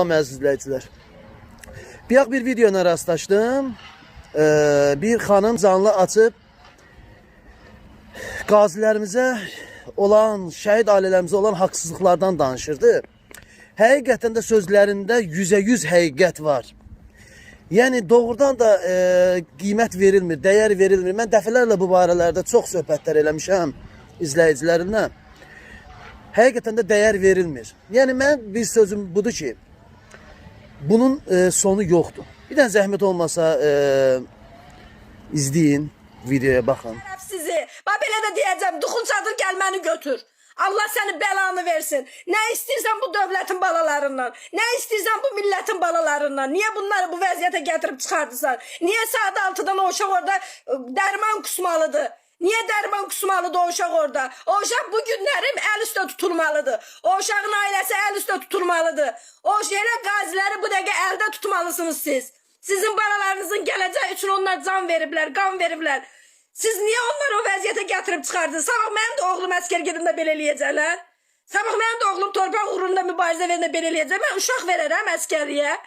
Salam əziz izləyicilər. Bayaq bir videona rastlaşdım. Bir xanım canlı açıb qazilərimizə olan, şəhid ailələrimizə olan haqsızlıqlardan danışırdı. Həqiqətən də sözlərində 100% həqiqət var. Yəni doğrudan da qiymət verilmir, dəyər verilmir. Mən dəfələrlə bu barələrdə çox söhbətlər eləmişəm izləyicilərimlə. Həqiqətən də dəyər verilmir. Yəni mən bir sözüm budur ki, bunun sonu yoxdur. Bir dənə zəhmət olmasa izləyin, videoya baxın. Sizi. Bax belə də deyəcəm. Duxun çadır gəl məni götür. Allah səni bəlanı versin. Nə istəyirsən bu dövlətin balalarından? Nə istəyirsən bu millətin balalarından? Niyə bunları bu vəziyyətə gətirib çıxardısan? Niyə saat 6-dan o uşaq orada dərman kusmalıdır? Niyə dərman kusmalıdır o uşaq orada? O uşaq bu günlərim əl üstə tutulmalıdır. O uşağın ailəsi əl üstə tutulmalıdır. O elə qaziləri bu dəqiqə əldə tutmalısınız siz. Sizin balalarınızın gələcəyi üçün onlar can veriblər, qan veriblər. Siz niyə onları o vəziyyətə gətirib çıxardınız? Sabah mənim də oğlum əskər gedəndə belə eləyəcəklər. Sabah mənim də oğlum torpaq uğrunda mübarizə verəndə belə eləyəcək. Mən uşaq verərəm əskərliyə.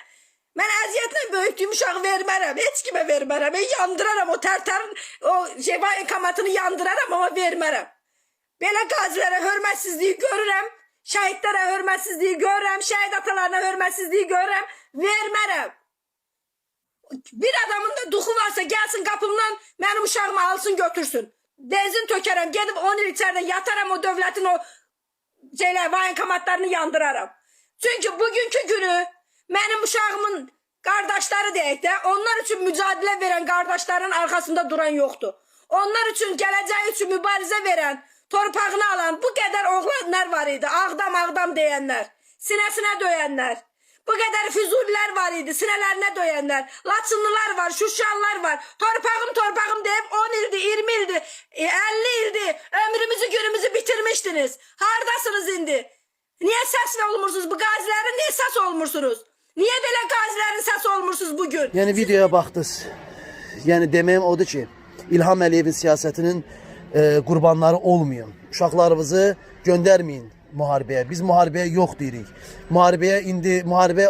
Mən əziyyətlə böyütdüyüm uşağı vermərəm. Heç kimə vermərəm. Mən yandıraram o tərtərin o şey voyenkomatını yandıraram amma vermərəm. Belə qazilərə hörmətsizliyi görürəm. Şəhidlərə hörmətsizliyi görürəm. Şəhid atalarına hörmətsizliyi görürəm. Vermərəm. Bir adamın da duxu varsa gelsin qapımdan mənim uşağımı alsın götürsün. Benzin tökərəm, gedib 10 il içəridə yataram o dövlətin o şeylər, voyenkomatlarını yandıraram. Çünki bugünkü günü mənim uşağımın qardaşları deyək də, onlar üçün mücadilə verən qardaşların arxasında duran yoxdur. Onlar üçün gələcəyi üçün mübarizə verən, torpağını alan bu qədər oğlanlar var idi. Ağdam, Ağdam deyənlər, sinəsinə döyənlər. Bu qədər Füzulilər var idi, sinələrinə döyənlər. Laçınlılar var, Şuşanlar var. Torpağım, torpağım deyib 10 ildir, 20 ildir, 50 ildir. Ömrümüzü, günümüzü bitirmişdiniz. Hardasınız indi? Niyə səs olmursunuz? Bu qazilərin niyə səs olmursunuz? Niyə belə qazilərin səs olmursunuz bugün? Yəni videoya baxdınız. Yəni deməyim odur ki, İlham Əliyevin siyasətinin qurbanları olmayın. Uşaqlarınızı göndərməyin müharibəyə. Biz müharibəyə yox deyirik. Müharibəyə indi müharibə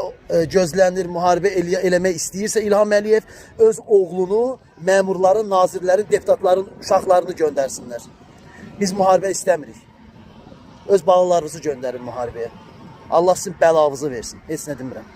gözlənir, müharibə eləmək istəyirsə İlham Əliyev öz oğlunu məmurların, nazirlərin, deputatların uşaqlarını göndərsinlər. Biz müharibə istəmirik. Öz balalarınızı göndərin müharibəyə. Allah sizin bəlanızı versin. Heç nə demirəm.